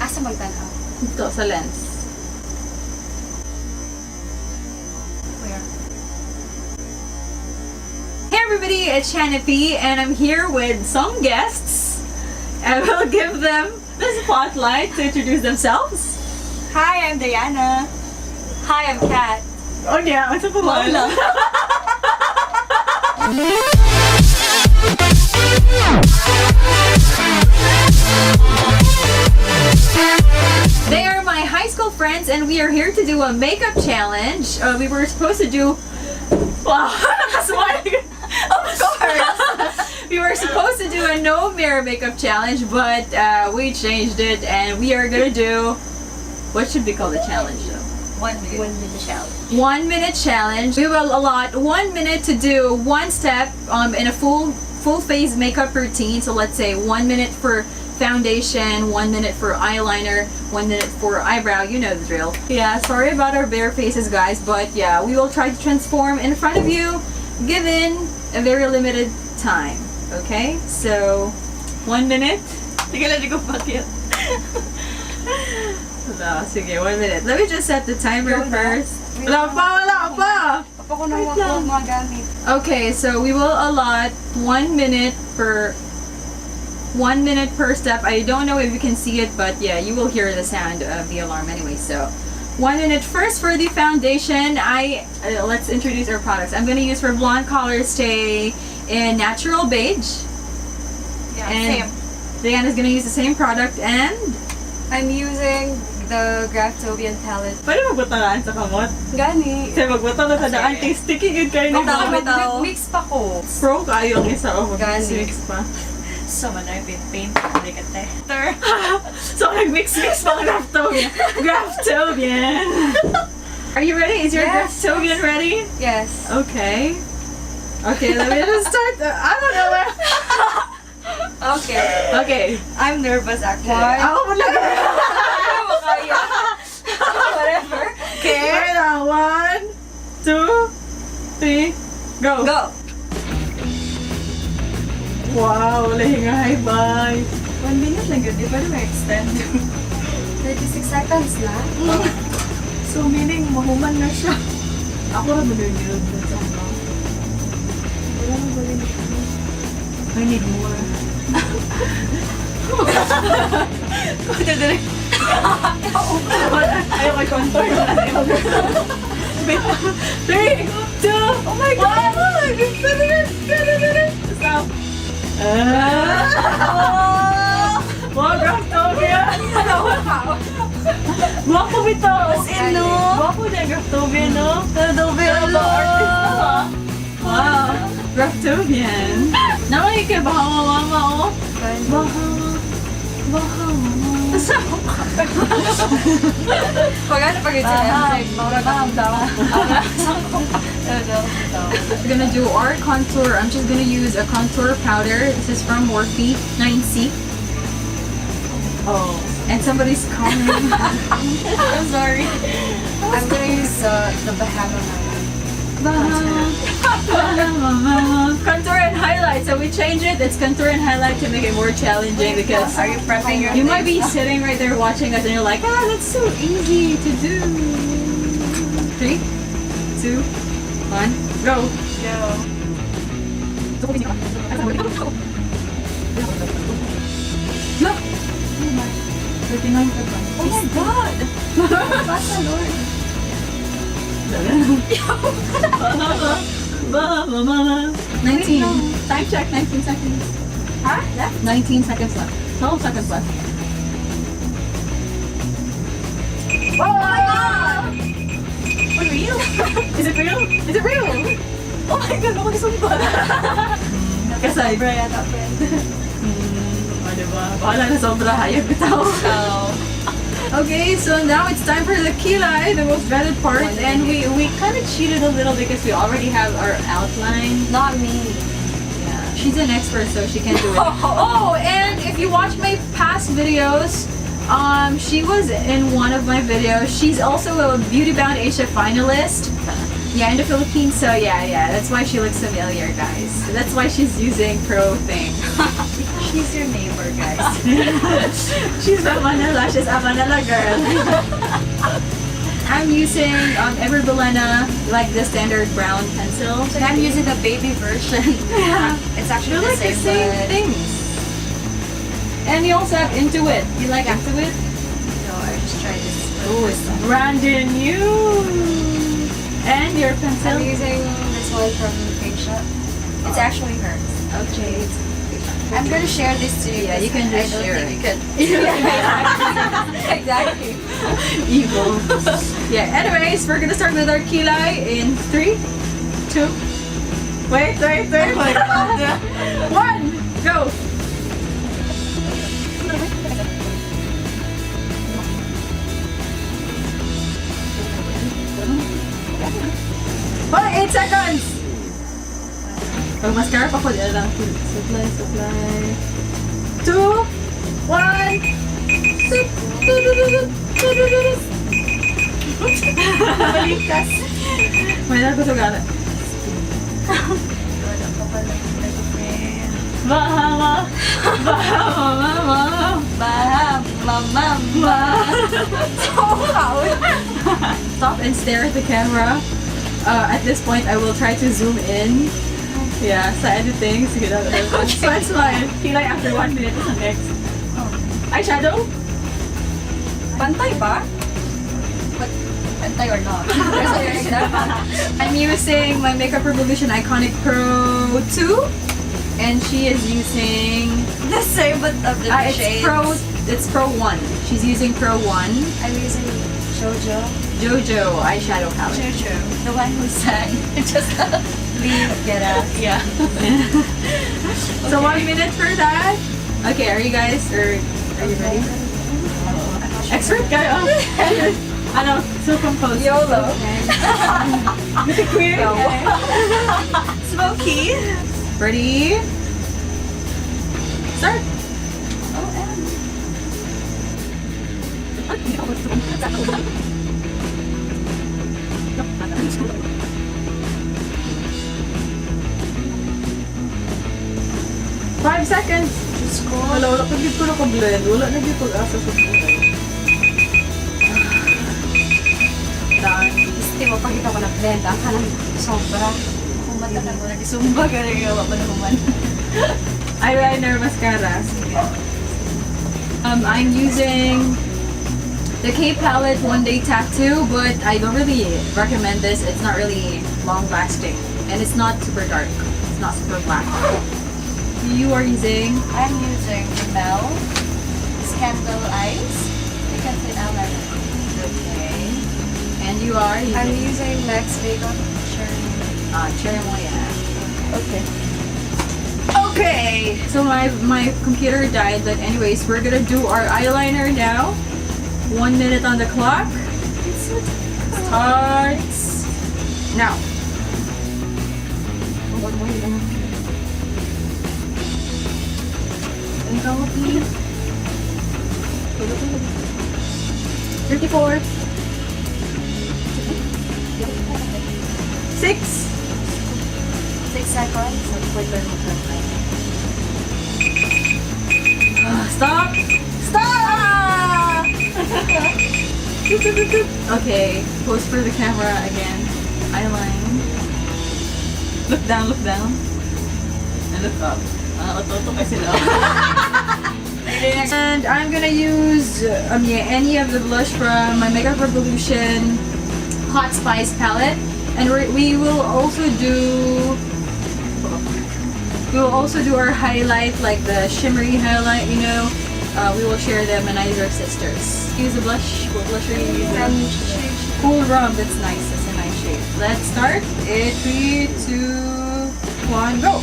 Asa magtanaw? Dito, sa lens. Where? Hey everybody, it's Shanna P and I'm here with some guests. I will give them the spotlight to introduce themselves. Hi, I'm Diana. Hi, I'm Kat. Oh yeah, what's up? Wala. They are my high school friends and we are here to do a makeup challenge. We were supposed to do... Wow, nakasmile. Of course. We were supposed to do a no mirror makeup challenge, but we changed it and we are gonna do... What should we call the challenge though? 1 minute. 1 minute challenge. 1 minute challenge. We will allot 1 minute to do one step in a full face makeup routine. So let's say 1 minute for foundation, 1 minute for eyeliner, 1 minute for eyebrow. You know the drill. Yeah, sorry about our bare faces, guys, but yeah, we will try to transform in front of you, given a very limited time. Okay, so 1 minute. Sige lang, di ko bakit. No, sige, 1 minute. Let me just set the timer Go na. First. Wala pa, wala pa! Papa ko na Wait ako lang. Mga gamit. Okay, so we will allot 1 minute per step. I don't know if you can see it, but yeah, you will hear the sound of the alarm anyway. So, 1 minute first for the foundation. I Let's introduce our products. I'm gonna use Revlon Color Stay in Natural Beige. Yeah, And same. Diana's gonna use the same product and I'm using the Graftobian palette. Pwede magbutangan sa kamot? Gani. Kasi magbutang na sa daan, kay sticky gud kayo ni Bitaw, Bitaw. bitaw. Mix pa ko. Pro kayo ang isa o Gani. mag-mix pa. So, man, paint, paint, like a te. So, nag-mix-mix pa ang Graftobian. Graftobian! Are you ready? Is your Yes. Graftobian ready? Yes. Okay. Okay, let me just start. I don't know where. Okay. Okay. I'm nervous actually. Why? Ako mo lang. Kaya. Whatever. Okay. Wait lang. One, two, three, go. Go. Wow, wala nga, hi, bye. 1 minute lang yun, di ba na extend? 36 seconds na. So, meaning, mahuman na siya. Ako ra ba yun? That's all. Wala na ba rin? I need more. Kuta dali. Ayaw ko contour. Three, two, oh my God! Stop. Ah! Wow, Graftobian! Guwapo bitaw! As in, no? Guwapo na Graftobian, no? Graftobian, Pero artist na ba? Wow. Graftobian. Naman yung kay Bahama Mama, oh. Gani. Bahama, Bahama. Pag ano pag ito Baham, baham daw. We're gonna do our contour. I'm just gonna use a contour powder. This is from Morphe 9C. Oh. And somebody's calling. I'm sorry. I'm gonna use the Bahama Mama. Bahama, Bahama Mama. Contour and highlight. So we change it. It's contour and highlight to make it more challenging because Are you prepping your you might be sitting right there watching us and you're like, "Ah, that's so easy to do." Three, two, one, go. Go. Look! 39 ka pa. Oh my God! Basta Lord. Bahama, Mama. 19. Time check, 19 seconds. Huh? Left? 19 seconds left. 12 seconds left. Oh my God! For real? Is it real? Is it real? Oh my God, ako nasumpa. Kasi, Sobra yata, friend. O, diba? Bahala na sobra. Hayag bitaw. Oh. Okay, so now it's time for the kilay, the most dreaded part, and we kind of cheated a little because we already have our outline. Not me. Yeah, she's an expert, so she can do it. Oh, and if you watch my past videos, she was in one of my videos. She's also a Beauty Bound Asia finalist. Yeah, in the Philippines. So yeah. That's why she looks familiar, guys. That's why she's using pro thing. She's your neighbor, guys. She's from Manila. She's a Manila girl. I'm using Ever Bilena, like the standard brown pencil. So I'm using the baby version. Yeah. It's actually They're the like same, the same but things. And you also have Intuit. You like Intuit? No, I just tried this. Oh, it's brand new. And your pencil. I'm using this one from Face Shop. It's actually hers. Okay. I'm gonna share this to you. Yeah, you can just I don't share think it. you can. Exactly. Evil. Yeah, anyways, we're gonna start with our kilay in three, two, wait, wait, wait, Oh my God. one, go! Oh, 8 seconds! Pag mascara pa ko, di lang. Supply, supply. Two, one. Balikas. May nagustuhan. Bahama! Bahama, mama! Bahama, mama. So loud! Stop and stare at the camera. At this point, I will try to zoom in. Yeah, sa editing. Sige na. Okay. Smile, smile. Kilay after 1 minute is the next. Eyeshadow? Pantay ba? But pantay or not? There's a I'm using my Makeup Revolution Iconic Pro 2. And she is using... The same but of the It's shades. Pro... It's Pro 1. She's using Pro 1. I'm using Jojo. Jojo eyeshadow palette. Jojo, the one who sang. Just Leave, get out. Yeah. So 1 minute for that. Okay, are you guys or are you ready? Expert kayo. Ano, so composed. YOLO. Queer. Smoky. Ready? Start. 5 seconds. Diyos ko. Wala, wala. Pag ko naka-blend, wala na gyud pag-asa sa buhay. Done. Hindi mo pakita ko na blend. Ang kanang sobra. Kung mata mo, nag-zumba ka rin gawa pa naman. Eyeliner, mascara. I'm using the K Palette One Day Tattoo, but I don't really recommend this. It's not really long lasting, and it's not super dark. It's not super black. You are using I'm using Rimmel Scandal Eyes. You can fit eyeliner. Okay, and you are using I'm using Max Makeup Cherry. Cherimoya. Okay. Okay. So my computer died, but anyways, we're gonna do our eyeliner now. 1 minute on the clock. It's so Starts now. Ang 34. 6. 6 seconds. Stop. Stop! Okay, pose for the camera again. Eyeline. Look down, look down. And look up. Ah, uto kasi sila. And I'm gonna use yeah, any of the blush from my Makeup Revolution Hot Spice palette, and we will also do our highlight, like the shimmery highlight. We will share the Manizer Sisters. Use a blush. What blush are you using? Cool Rum. That's nice. That's a nice shade. Let's start. In three, two, one, go.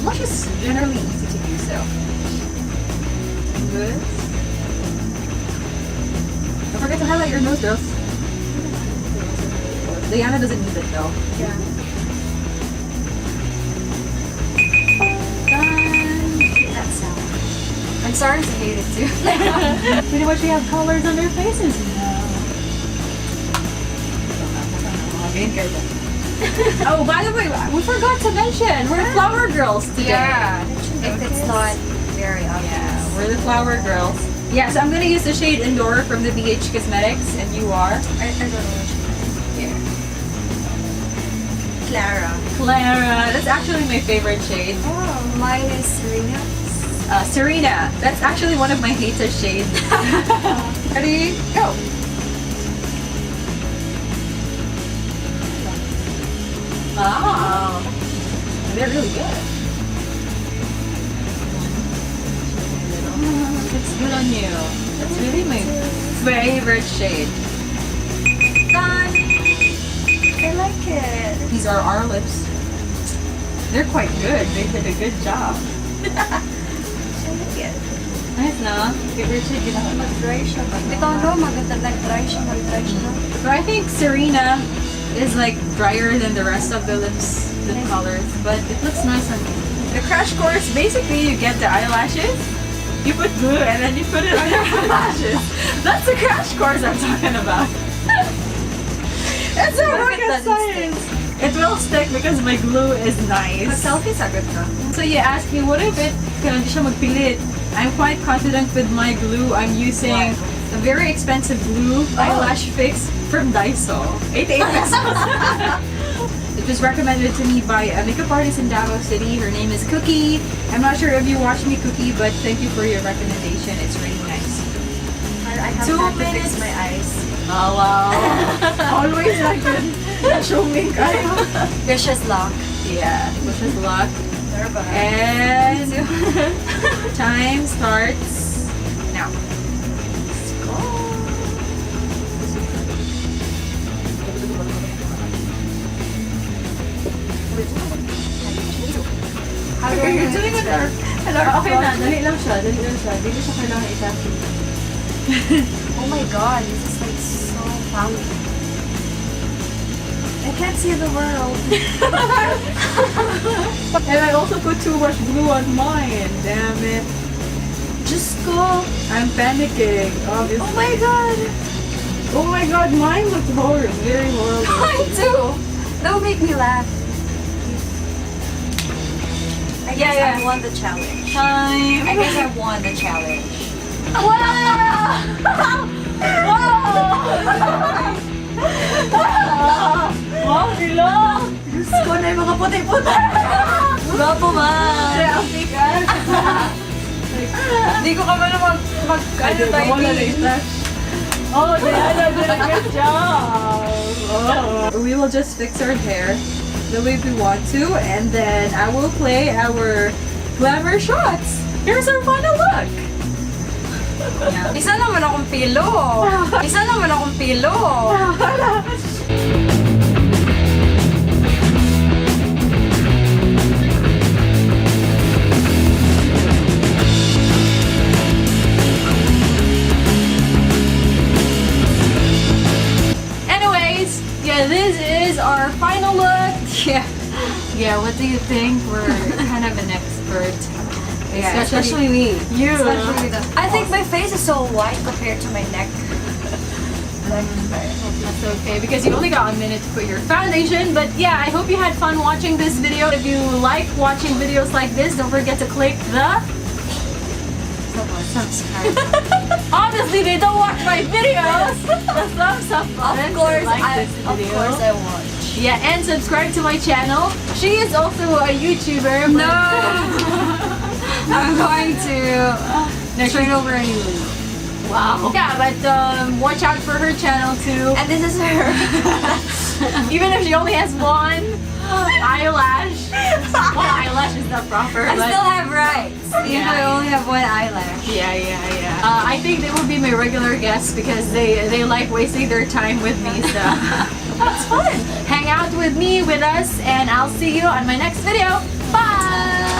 Blush is generally easy to use, so. Good. Don't forget to highlight your nose, girls. Diana doesn't need it though. Yeah. Done. That sound. I'm starting to hate it too. Pretty much we have colors on their faces now. Ganyan kayo ba? Oh, by the way, we forgot to mention, we're flower girls today. Yeah. If it's not very obvious. Yeah, we're the flower girls. Yeah, so I'm gonna use the shade Endora from the BH Cosmetics, and you are? I don't know which one. Here. Clara. Clara. That's actually my favorite shade. Oh, mine is Serena. Serena. That's actually one of my hated shades. Ready? Go. Wow. They're really good. Looks good on you. That's really my favorite shade. Done. I like it. These are our lips. They're quite good. They did a good job. I like it. Nice, no? Favorite shade yun ako. Mag-dry siya ba? Ito no, maganda. Nag-dry siya, mag-dry siya. But I think Serena is like drier than the rest of the lips, lip colors, but it looks nice on you. The crash course, basically you get the eyelashes, you put glue, and then you put it on your eyelashes. That's the crash course I'm talking about. It's a What if it rocket doesn't science. It will stick because my glue is nice. Mag-selfie sagot ka. So you ask me, what if it kaya hindi siya magpilit? I'm quite confident with my glue. I'm using a very expensive glue, eyelash fix from Daiso. 88 pesos. It was recommended to me by a makeup artist in Davao City. Her name is Cookie. I'm not sure if you watch me, Cookie, but thank you for your recommendation. It's really nice. I have 2 time to minutes. fix my eyes. Oh, wow. Always like it. Showing kayo. Vicious lock. Yeah, wish us luck. Diba? And time starts now. Let's go. How do I You're know doing it's it ready? Okay na, dali lang siya, dali lang siya. Hindi siya kailangan i-tapping. Oh my God, this is like so foggy. I can't see the world. And I also put too much glue on mine. Damn it. Just go. I'm panicking, obviously. Oh my God. Oh my God, mine looks horrible. Very horrible. Mine too. That would make me laugh. I Yeah, guess yeah. I won the challenge. Time. I guess I won the challenge. Wow! Wow! Wow, sila! Diyos ko na yung mga puti-puti. Gwapo ba? Ang bigat. Hindi ko ka man mag ano Wala na typing. i-touch. Oh, Diana did a good job. Oh. We will just fix our hair the way we want to, and then I will play our glamour shots. Here's our final look. Yeah. Isa naman akong pilo. Isa naman akong pilo. Anyways, yeah, this is our final look. Yeah. Yeah, what do you think? We're kind of an expert. Yeah, especially me. You. Especially the. I think my face is so white compared to my neck. That's okay because you only got a minute to put your foundation. But yeah, I hope you had fun watching this video. If you like watching videos like this, don't forget to click the Subscribe. Obviously, they don't watch my videos. The thumbs up button. Of course, if you like I, this of video. course I watch. Yeah, and subscribe to my channel. She is also a YouTuber. No! I'm going to No, turn over a new leaf. Wow. Yeah, but watch out for her channel too. And this is her. Even if she only has one eyelash. One eyelash is not proper. I but still have rights, even though I only have one eyelash. Yeah. I think they will be my regular guests because they like wasting their time with me. So it's fun. Hang out with me, with us, and I'll see you on my next video. Bye.